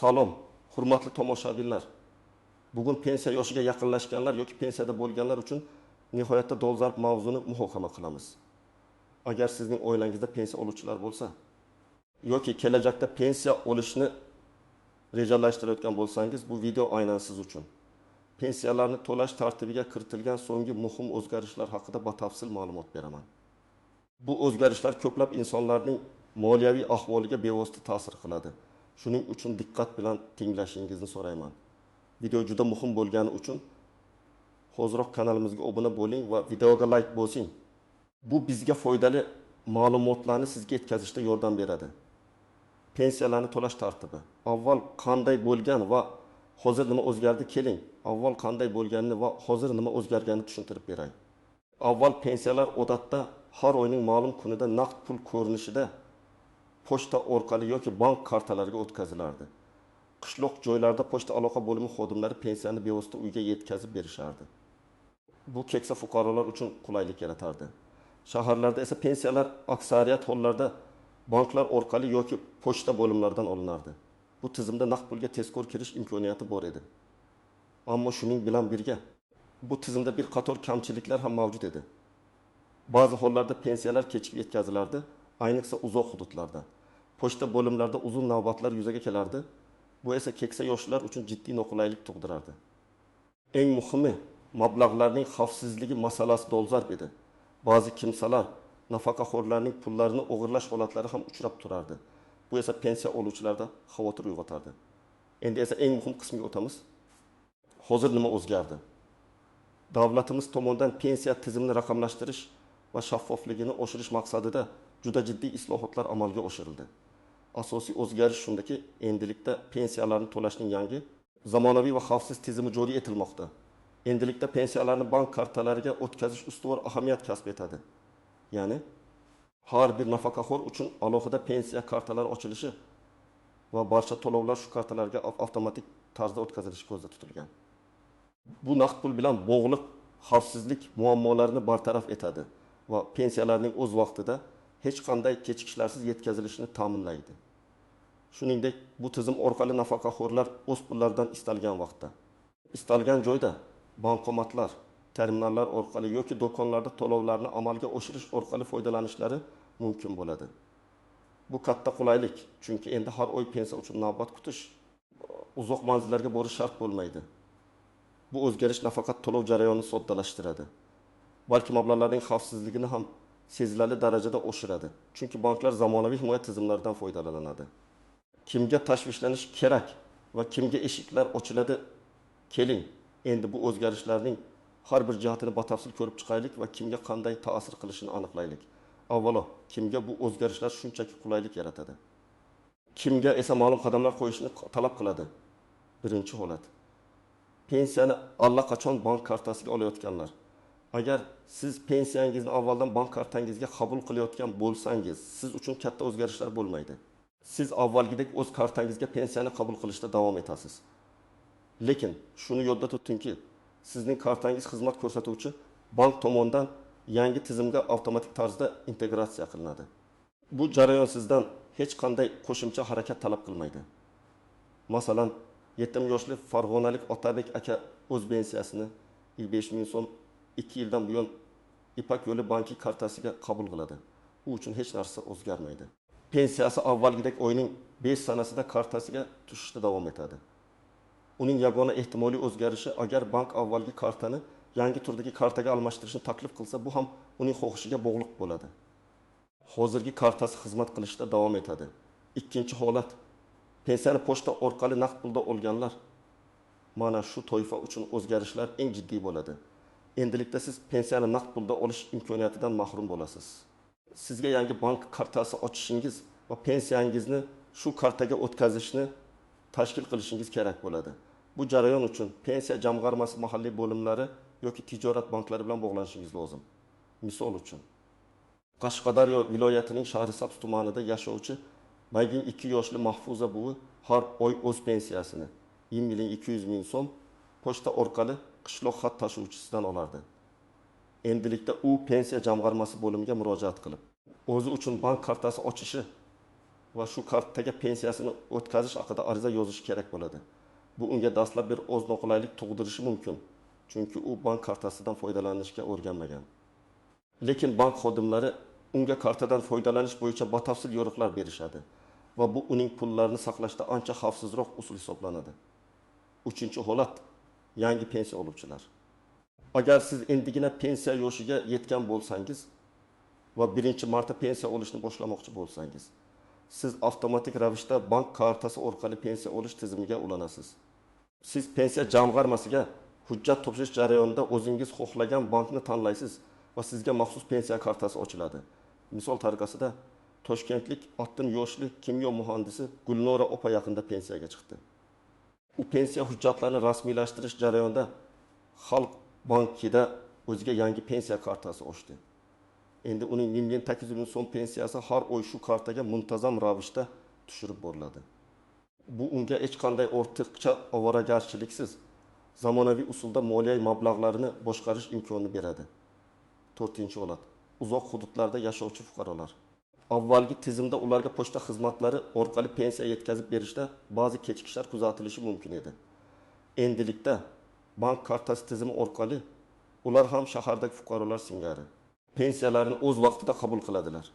Salom, hurmatli tomoshabinlar. Bugun pensiya yoshiga yaqinlashganlar yoki pensiyada bo'lganlar uchun nihoyatda dolzarb mavzuni muhokama qilamiz. Agar sizning oilangizda pensiya oluvchilar bo'lsa yoki kelajakda pensiya olishni rejalashtirayotgan bo'lsangiz, bu video aynan siz uchun. Pensiyalarni to'lash tartibiga kiritilgan so'nggi muhim o'zgarishlar haqida batafsil ma'lumot beraman. Bu o'zgarishlar ko'plab insonlarning moliyaviy ahvoliga bevosita ta'sir qiladi. Shuning uchun diqqat bilan tinglashingizni so'rayman. Video juda muhim bo'lgani uchun hoziroq kanalimizga obuna bo'ling va videoga like bosing. Bu bizga foydali ma'lumotlarni sizga yetkazishda yordam beradi. Pensiyalarni to'lash tartibi avval qanday bo'lgan va hozir nima o'zgardi? Keling, avval qanday bo'lganini va hozir nima o'zgarganini tushuntirib beray. Avval pensiyalar odatda har oyning ma'lum kunida naqd pul ko'rinishida pochta orqali yoki bank kartalariga o'tkazilardi. Qishloq joylarda pochta aloqa bo'limi xodimlari pensiyani bevosita uyga yetkazib berishardi. Bu keksa fuqarolar uchun qulaylik yaratardi. Shaharlarda esa pensiyalar aksariyat hollarda banklar orqali yoki pochta bo'limlaridan olinardi. Bu tizimda naqd pulga tezkor kirish imkoniyati bor edi. Ammo shuning bilan birga bu tizimda bir qator kamchiliklar ham mavjud edi. Ba'zi hollarda pensiyalar kechikib yetkazilardi, ayniqsa uzoq hududlarda. Pochta bo'limlarida uzun navbatlar yuzaga kelardi. Bu esa keksa yoshlar uchun jiddiy noqulaylik tug'dirardi. Eng muhimi, mablag'larning xavfsizligi masalasi dolzarb edi. Ba'zi kimsalar nafaqaxo'rlarning pullarini o'g'irlash holatlari ham uchrab turardi. Bu esa pensiya oluvchilarda xavotir uyg'otardi. Endi esa eng muhim qismiga o'tamiz. Hozir nima o'zgardi? Davlatimiz tomonidan pensiya tizimini raqamlashtirish va shaffofligini oshirish maqsadida juda jiddiy islohotlar amalga oshirildi. Asosiy o'zgarish shundaki, endilikda pensiyalarni to'lashning yangi, zamonaviy va xavfsiz tizimi joriy etilmoqda. Endilikda pensiyalarni bank kartalariga o'tkazish ustuvor ahamiyat kasb etadi. Ya'ni har bir nafaqaxo'r uchun alohida pensiya kartalari ochilishi va barcha to'lovlar shu kartalarga avtomatik tarzda o'tkazilishi ko'zda tutilgan. Bu naqd pul bilan bog'liq xavfsizlik muammolarini bartaraf etadi va pensiyalarning o'z vaqtida hech qanday kechikishlarsiz yetkazilishini ta'minlaydi. Shuningdek, bu tizim orqali nafaqaxo'rlar o'z pullaridan istalgan vaqtda, istalgan joyda bankomatlar, terminallar orqali yoki do'konlarda to'lovlarni amalga oshirish orqali foydalanishlari mumkin bo'ladi. Bu katta qulaylik, chunki endi har oy pensiya uchun navbat kutish, uzoq manzillarga borish shart bo'lmaydi. Bu o'zgarish nafaqat to'lov jarayonini soddalashtiradi, balki mablag'larning xavfsizligini ham sezilarli darajada oshiradi. Chunki banklar zamonaviy himoya tizimlaridan foydalanadi. Kimga tashvishlanish kerak va kimga eshiklar ochiladi? Keling, endi bu o'zgarishlarning har bir jihatini batafsil ko'rib chiqaylik va kimga qanday ta'sir qilishini aniqlaylik. Avvalo, kimga bu o'zgarishlar shunchaki qulaylik yaratadi? Kimga esa ma'lum qadamlar qo'yishni talab qiladi? Birinchi holat. Pensiyani allaqachon bank kartasiga olayotganlar. Agar siz pensiyangizni avvaldan bank kartangizga qabul qilayotgan bo'lsangiz, siz uchun katta o'zgarishlar bo'lmaydi. Siz avvalgidek o'z kartangizga pensiyani qabul qilishda davom etasiz. Lekin shuni yodda tutingki, sizning kartangiz xizmat ko'rsatuvchi bank tomonidan yangi tizimga avtomatik tarzda integratsiya qilinadi. Bu jarayon sizdan hech qanday qo'shimcha harakat talab qilmaydi. Masalan, 7 yoshli farg'onalik Otabek aka o'z pensiyasini 5000 so'm 2 yildan buyon Ipak yo'li banki kartasiga qabul qiladi. U uchun hech narsa o'zgarmaydi. Pensiyasi avvalgidek oyning 5 sanasida kartasiga tushishda davom etadi. Uning yagona ehtimoliy o'zgarishi, agar bank avvalgi kartani yangi turdagi kartaga almashtirishni taklif qilsa, bu ham uning xohishiga bog'liq bo'ladi. Hozirgi kartasi xizmat qilishda davom etadi. Ikkinchi holat, pensiyani pochta orqali naqd pulda olganlar. Mana shu toifa uchun o'zgarishlar eng jiddiy bo'ladi. Endilikda siz pensiyani naqd pulda olish imkoniyatidan mahrum bo'lasiz. Sizga yangi bank kartasi ochishingiz va pensiyangizni shu kartaga o'tkazishni tashkil qilishingiz kerak bo'ladi. Bu jarayon uchun pensiya jamg'armasi mahalliy bo'limlari yoki tijorat banklari bilan bog'lanishingiz lozim. Misol uchun, Qashqadaryo viloyatining Shahrisabz tumanida yashovchi 82 yoshli Mahfuza buvi har oy o'z pensiyasini 1 200 000 so'm pochta orqali qishloq xat tashuvchisidan olardi. Endilikda u pensiya jamg'armasi bo'limiga murojaat qilib, o'zi uchun bank kartasi ochishi va shu kartaga pensiyasini o'tkazish haqida ariza yozishi kerak bo'ladi. Bu unga dastlab bir oz noqulaylik tug'dirishi mumkin, chunki u bank kartasidan foydalanishga o'rganmagan. Lekin bank xodimlari unga kartadan foydalanish bo'yicha batafsil yo'riqlar berishadi va bu uning pullarini saqlashda ancha xavfsizroq usul hisoblanadi. Uchinchi holat yangi pensiya oluvchilar. Agar siz endigina pensiya yoshiga yetgan bo'lsangiz va birinchi marta pensiya olishni boshlamoqchi bo'lsangiz, siz avtomatik ravishda bank kartasi orqali pensiya olish tizimiga ulanasiz. Siz pensiya jamg'armasiga hujjat topshirish jarayonida o'zingiz xohlagan bankni tanlaysiz va sizga maxsus pensiya kartasi ochiladi. Misol tariqasida Toshkentlik 60 yoshli kimyo muhandisi Gulnora opa yaqinda pensiyaga chiqdi. U pensiya hujjatlarini rasmiylashtirish jarayonida Xalq bankida o'ziga yangi pensiya kartasi ochdi. Endi uning 1 800 000 so'm pensiyasi har oy shu kartaga muntazam ravishda tushirib boriladi. Bu unga hech qanday ortiqcha ovoragarchiliksiz zamonaviy usulda moliya mablag'larini boshqarish imkonini beradi. To'rtinchi holat uzoq hududlarda yashovchi fuqarolar. Avvalgi tizimda ularga pochta xizmatlari orqali pensiya yetkazib berishda ba'zi kechikishlar kuzatilishi mumkin edi. Endilikda bank kartasi tizimi orqali ular ham shahardagi fuqarolar singari pensiyalarini o'z vaqtida qabul qiladilar.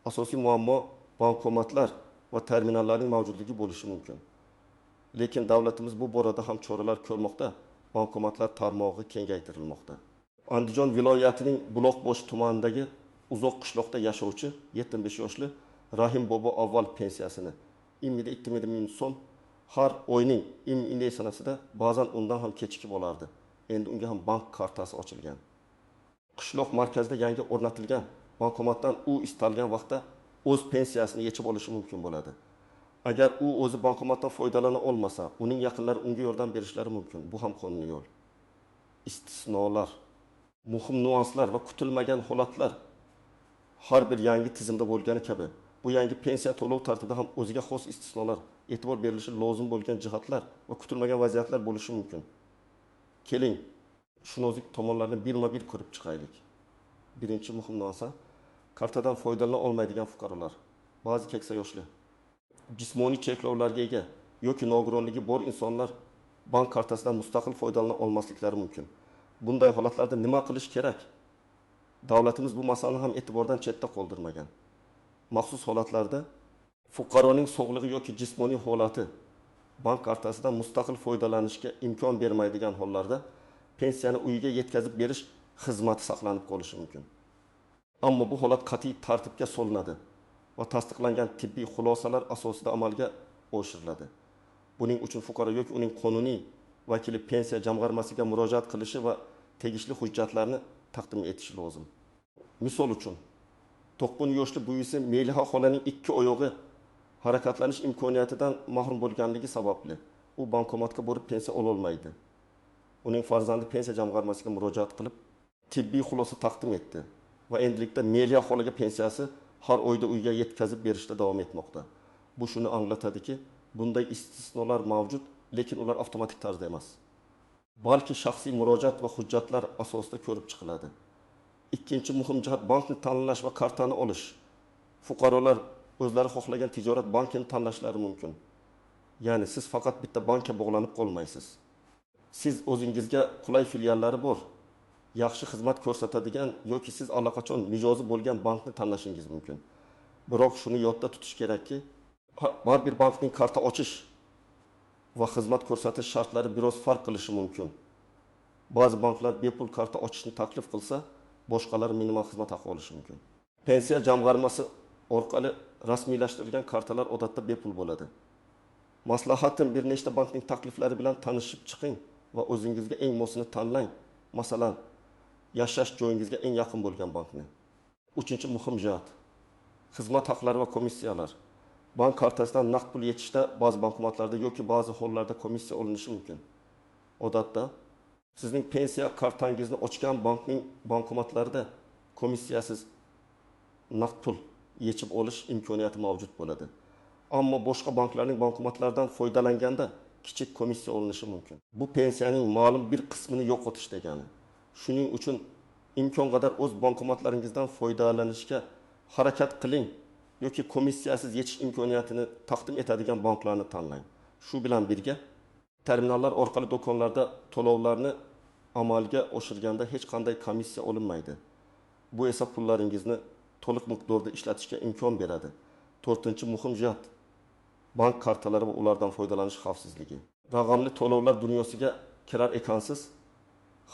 Asosiy muammo bankomatlar va terminallarning mavjudligi bo'lishi mumkin. Lekin davlatimiz bu borada ham choralar ko'rmoqda, bankomatlar tarmog'i kengaytirilmoqda. Andijon viloyatining Buloqboshi tumanidagi uzoq qishloqda yashovchi 75 yoshli Rahim bobo avval pensiyasini 2 ming so'm har oyning iyun sanasida, ba'zan undan ham kechikib olardi. Endi unga ham bank kartasi ochilgan. Qishloq markazida yangi o'rnatilgan bankomatdan u istalgan vaqtda o'z pensiyasini yechib olishi mumkin bo'ladi. Agar u o'zi bankomatdan foydalana olmasa, uning yaqinlari unga yordam berishlari mumkin. Bu ham qonuniy yo'l. Istisnolar, muhim nuanslar va kutilmagan holatlar har bir yangi tizimda bo'lgani kabi, bu yangi pensiya to'lov tartibida ham o'ziga xos istisnolar, e'tibor berilishi lozim bo'lgan jihatlar va kutilmagan vaziyatlar bo'lishi mumkin. Keling, shu nozik tomonlarni birma-bir ko'rib chiqaylik. Birinchi muhim narsa kartadan foydalana olmaydigan fuqarolar, ba'zi keksa yoshli, jismoniy cheklovlarga ega yoki nogironligi bor insonlar bank kartasidan mustaqil foydalana olmasliklari mumkin. Bunday holatlarda nima qilish kerak? Davlatimiz bu masalani ham e'tibordan chetda qoldirmagan. Maxsus holatlarda fuqaroning sog'lig'i yoki jismoniy holati bank kartasidan mustaqil foydalanishga imkon bermaydigan hollarda pensiyani uyiga yetkazib berish xizmati saqlanib qolishi mumkin. Ammo bu holat qat'iy tartibga solinadi va tasdiqlangan tibbiy xulosalar asosida amalga oshiriladi. Buning uchun fuqaro yoki uning qonuniy vakili pensiya jamg'armasiga murojaat qilishi va tegishli hujjatlarni taqdim etishi lozim. Misol uchun, 90 yoshli buvisi Meliha xolaning ikki oyog'i harakatlanish imkoniyatidan mahrum bo'lganligi sababli u bankomatga borib pensiya ololmaydi. Uning farzandi pensiya jamg'armasiga murojaat qilib, tibbiy xulosa taqdim etdi va endilikda Meliha xolaga pensiyasi har oyda uyga yetkazib berishda davom etmoqda. Bu shuni anglatadiki, bunday istisnolar mavjud, lekin ular avtomatik tarzda emas, balki shaxsiy murojaat va hujjatlar asosida ko'rib chiqiladi. Ikkinchi muhim jihat bankni tanlash va kartani olish. Fuqarolar o'zlari xohlagan tijorat bankini tanlashlari mumkin. Ya'ni siz faqat bitta bankka bog'lanib qolmaysiz. Siz o'zingizga qulay filiallari bor, yaxshi xizmat ko'rsatadigan yoki siz allaqachon mijozi bo'lgan bankni tanlashingiz mumkin. Biroq shuni yodda tutish kerakki, har bir bankning karta ochish va xizmat ko'rsatish shartlari biroz farq qilishi mumkin. Ba'zi banklar bepul karta ochishni taklif qilsa, boshqalari minimal xizmat haqi olishi mumkin. Pensiya jamg'armasi orqali rasmiylashtirilgan kartalar odatda bepul bo'ladi. Maslahatim, bir nechta bankning takliflari bilan tanishib chiqing va o'zingizga eng mosini tanlang. Masalan, yashash joyingizga eng yaqin bo'lgan bankni. Uchinchi muhim jihat xizmat haqlari va komissiyalar. Bank kartasidan naqd pul yechishda ba'zi bankomatlarda yoki ba'zi hollarda komissiya olinishi mumkin. Odatda sizning pensiya kartangizni ochgan bankning bankomatlarida komissiyasiz naqd pul yechib olish imkoniyati mavjud bo'ladi. Ammo boshqa banklarning bankomatlaridan foydalanganda kichik komissiya olinishi mumkin. Bu pensiyaning ma'lum bir qismini yo'qotish degani. Shuning uchun imkon qadar o'z bankomatlaringizdan foydalanishga harakat qiling. yoki komissiyasiz yechish imkoniyatini taqdim etadigan banklarni tanlang. Shu bilan birga, terminallar orqali do'konlarda to'lovlarni amalga oshirganda hech qanday komissiya olinmaydi. Bu esa pullaringizni to'liq miqdorda ishlatishga imkon beradi. To'rtinchi muhim jihat: bank kartalari va ulardan foydalanish xavfsizligi. Raqamli to'lovlar dunyosiga kirar ekansiz,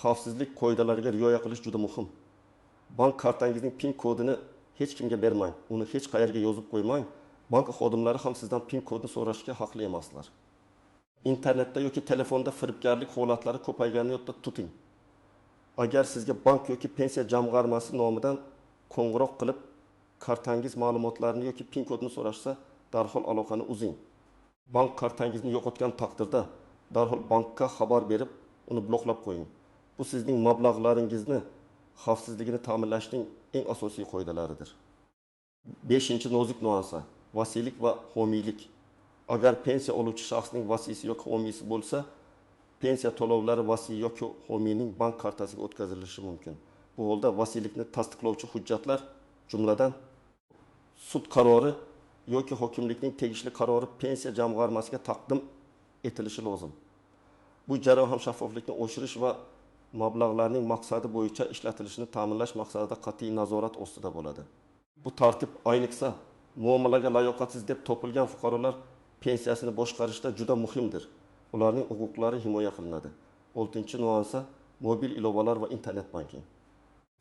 xavfsizlik qoidalariga rioya qilish juda muhim. Bank kartangizning PIN kodini hech kimga bermang, uni hech qayerga yozib qo'ymang. Bank xodimlari ham sizdan PIN kodni so'rashga haqli emaslar. Internetda yoki telefonda firibgarlik holatlari ko'payganini yodda tuting. Agar sizga bank yoki pensiya jamg'armasi nomidan qo'ng'iroq qilib, kartangiz ma'lumotlarini yoki PIN kodini so'rashsa, darhol aloqani uzing. Bank kartangizni yo'qotgan taqdirda darhol bankka xabar berib, uni bloklab qo'ying. Bu sizning mablag'laringizni xavfsizligini ta'minlashning eng asosiy qoidalaridir. Beshinchi nozik nuansa: vasiylik va homiylik. Agar pensiya oluvchi shaxsning vasiysi yoki homiysi bo'lsa, pensiya to'lovlari vasiy yoki homiyning bank kartasiga o'tkazilishi mumkin. Bu holda vasiylikni tasdiqlovchi hujjatlar, jumladan sud qarori yoki hokimlikning tegishli qarori pensiya jamg'armasiga taqdim etilishi lozim. Bu jarayon ham shaffoflikni oshirish va mablag'larning maqsadi bo'yicha ishlatilishini ta'minlash maqsadida qat'iy nazorat ostida bo'ladi. Bu tartib ayniqsa muomalaga layoqatsiz deb topilgan fuqarolar pensiyasini boshqarishda juda muhimdir. Ularning huquqlari himoya qilinadi. Oltinchi nuansa: mobil ilovalar va internet banking.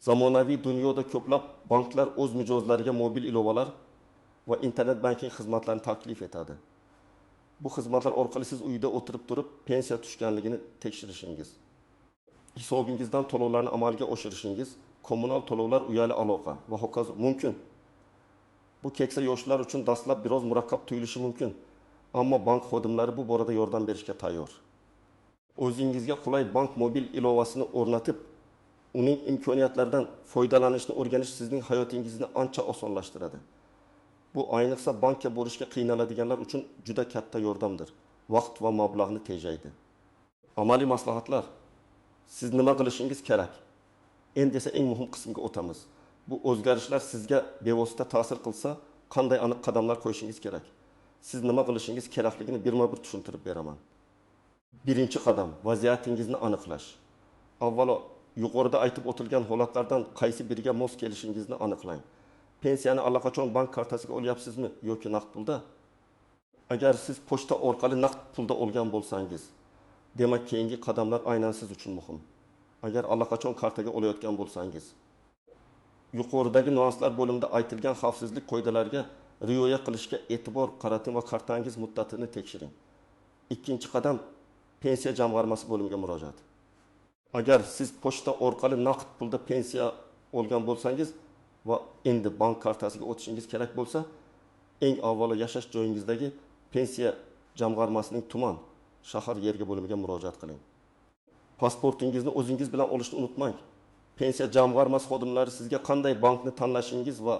Zamonaviy dunyoda ko'plab banklar o'z mijozlariga mobil ilovalar va internet banking xizmatlarini taklif etadi. Bu xizmatlar orqali siz uyda o'tirib turib pensiya tushganligini tekshirishingiz, hisobingizdan to'lovlarni amalga oshirishingiz, kommunal to'lovlar, uyali aloqa va hokazo mumkin. Bu keksa yoshlar uchun dastlab biroz murakkab tuyulishi mumkin, ammo bank xodimlari bu borada yordam berishga tayyor. O'zingizga qulay bank mobil ilovasini o'rnatib, uning imkoniyatlaridan foydalanishni o'rganish sizning hayotingizni ancha osonlashtiradi. Bu ayniqsa bankka borishga qiynaladiganlar uchun juda katta yordamdir. Vaqt va mablag'ni tejaydi. Amaliy maslahatlar. Siz nima qilishingiz kerak? Endi esa eng muhim qismga o'tamiz. Bu o'zgarishlar sizga bevosita ta'sir qilsa, qanday aniq qadamlar qo'yishingiz kerak? Siz nima qilishingiz kerakligini birma-bir tushuntirib beraman. Birinchi qadam: vaziyatingizni aniqlash. Avvalo yuqorida aytib o'tilgan holatlardan qaysi biriga mos kelishingizni aniqlang. Pensiyani allaqachon bank kartasiga olyapsizmi yoki naqd pulda? Agar siz pochta orqali naqd pulda olgan bo'lsangiz, demak keyingi qadamlar aynan siz uchun muhim. Agar allaqachon kartaga olayotgan bo'lsangiz, yuqoridagi nuanslar bo'limida aytilgan xavfsizlik qoidalariga rioya qilishga e'tibor qarating va kartangiz muddatini tekshiring. Ikkinchi qadam: pensiya jamg'armasi bo'limiga murojaat. Agar siz pochta orqali naqd pulda pensiya olgan bo'lsangiz va endi bank kartasiga o'tishingiz kerak bo'lsa, eng avvalo yashash joyingizdagi pensiya jamg'armasining tuman, shahar yerga bo'limiga murojaat qiling. Pasportingizni o'zingiz bilan olishni unutmang. Pensiya jamg'armasi xodimlari sizga qanday bankni tanlashingiz va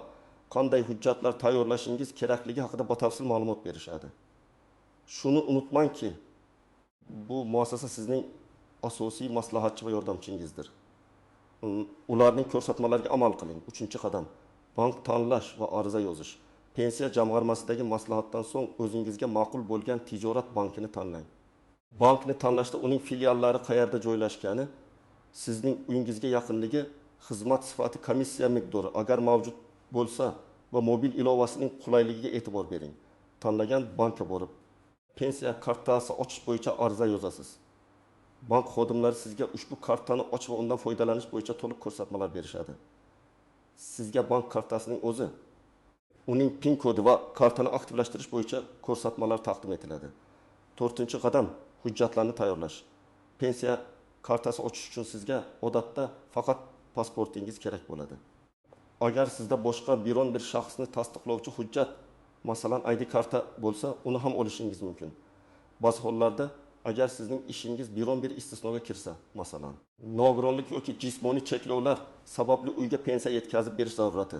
qanday hujjatlar tayyorlashingiz kerakligi haqida batafsil ma'lumot berishadi. Shuni unutmangki, bu muassasa sizning asosiy maslahatchi va yordamchingizdir. Ularning ko'rsatmalariga amal qiling. Uchinchi qadam: bank tanlash va ariza yozish. Pensiya jamg'armasidagi maslahatdan so'ng o'zingizga ma'qul bo'lgan tijorat bankini tanlang. Bankni tanlashda uning filiallari qayerda joylashgani, sizning uyingizga yaqinligi, xizmat sifati, komissiya miqdori agar mavjud bo'lsa va mobil ilovasining qulayligiga e'tibor bering. Tanlagan bankka borib, pensiya kartasi ochish bo'yicha ariza yozasiz. Bank xodimlari sizga ushbu kartani ochish va undan foydalanish bo'yicha to'liq ko'rsatmalar berishadi. Sizga bank kartasining o'zi, uning PIN kodi va kartani aktivlashtirish bo'yicha ko'rsatmalar taqdim etiladi. To'rtinchi qadam: hujjatlarni tayyorlash. Pensiya kartasi ochish uchun sizga odatda faqat pasportingiz kerak bo'ladi. Agar sizda boshqa biron bir shaxsni tasdiqlovchi hujjat, masalan ID karta bo'lsa, uni ham olishingiz mumkin. Ba'zi hollarda agar sizning ishingiz biron bir istisnoga kirsa, masalan, nogironlik yoki jismoniy cheklovlar sababli uyga pensiya yetkazib berish zarurati,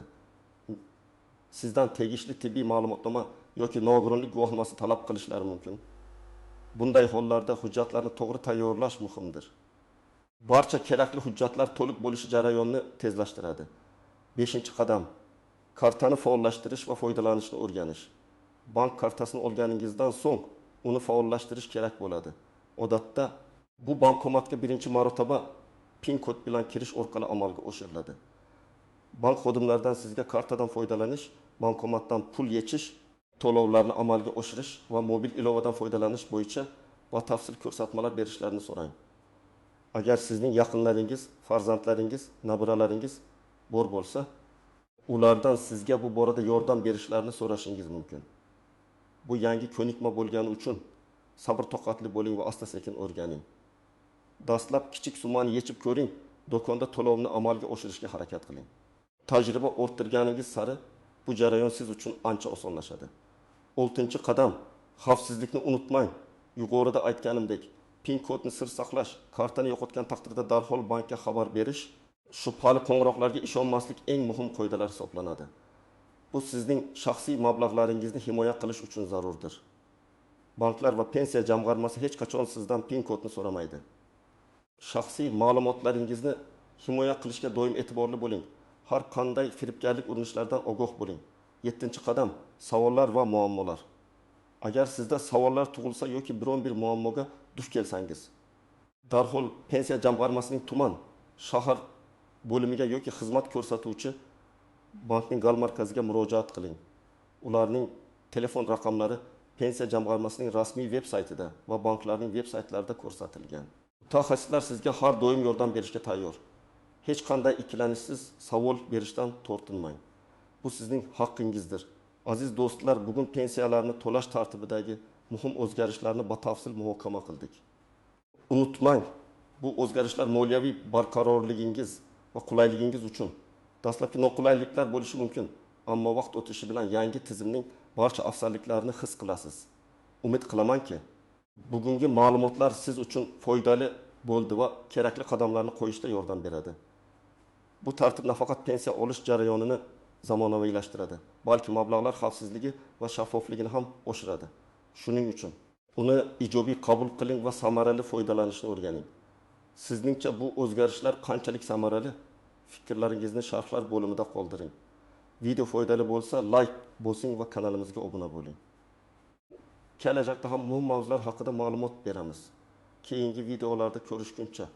sizdan tegishli tibbiy ma'lumotnoma yoki nogironlik guvohnomasi talab qilishlari mumkin. Bunday hollarda hujjatlarni to'g'ri tayyorlash muhimdir. Barcha kerakli hujjatlar to'liq bo'lishi jarayonni tezlashtiradi. 5-qadam: Kartani faollashtirish va foydalanishni o'rganish. Bank kartasini olganingizdan so'ng, uni faollashtirish kerak bo'ladi. Odatda, bu bankomatga birinchi marotaba PIN kod bilan kirish orqali amalga oshiriladi. Bank xodimlaridan sizga kartadan foydalanish, bankomatdan pul yechish, to'lovlarni amalga oshirish va mobil ilovadan foydalanish bo'yicha batafsil ko'rsatmalar berishlarini so'rang. Agar sizning yaqinlaringiz, farzandlaringiz, nabiralaringiz bor bo'lsa, ulardan sizga bu borada yordam berishlarini so'rashingiz mumkin. Bu yangi ko'nikma bo'lgani uchun sabr-toqatli bo'ling va asta-sekin o'rganing. Dastlab kichik summani yechib ko'ring, do'konda to'lovni amalga oshirishga harakat qiling. Tajriba orttirganingiz sari bu jarayon siz uchun ancha osonlashadi. 6-qadam. Xavfsizlikni unutmang. Yuqorida aytganimdek, PIN kodni sir saqlash, kartani yo'qotgan taqdirda darhol bankka xabar berish, shubhali qo'ng'iroqlarga ishonmaslik eng muhim qoidalar hisoblanadi. Bu sizning shaxsiy mablag'laringizni himoya qilish uchun zarurdir. Banklar va pensiya jamg'armasi hech qachon sizdan PIN kodni so'ramaydi. Shaxsiy ma'lumotlaringizni himoya qilishga doim e'tiborli bo'ling. Har qanday firibgarlik urinishlaridan ogoh bo'ling. 7-qadam. Savollar va muammolar. Agar sizda savollar tug'ilsa yoki biron bir muammoga duch kelsangiz, darhol pensiya jamg'armasining tuman, shahar bo'limiga yoki xizmat ko'rsatuvchi bankning gal markaziga murojaat qiling. Ularning telefon raqamlari pensiya jamg'armasining rasmiy veb saytida va banklarning veb saytlarida ko'rsatilgan. Mutaxassislar sizga har doim yordam berishga tayyor. Hech qanday ikkilanishsiz savol berishdan tortinmang. Bu sizning haqqingizdir. Aziz do'stlar, bugun pensiyalarni to'lash tartibidagi muhim o'zgarishlarni batafsil muhokama qildik. Unutmang, bu o'zgarishlar moliyaviy barqarorligingiz va qulayligingiz uchun. Dastlabki noqulayliklar bo'lishi mumkin, ammo vaqt o'tishi bilan yangi tizimning barcha afzalliklarini his qilasiz. Umid qilamanki, bugungi ma'lumotlar siz uchun foydali bo'ldi va kerakli qadamlarni qo'yishda yordam beradi. Bu tartib nafaqat pensiya olish jarayonini zamonaviylashtiradi, balki mablag'lar xavfsizligi va shaffofligini ham oshiradi. Shuning uchun uni ijobiy qabul qiling va samarali foydalanishni o'rganing. Sizningcha bu o'zgarishlar qanchalik samarali? Fikrlaringizni sharhlar bo'limida qoldiring. Video foydali bo'lsa, like bosing va kanalimizga obuna bo'ling. Kelajakda ham muhim mavzular haqida ma'lumot beramiz. Keyingi videolarda ko'rishguncha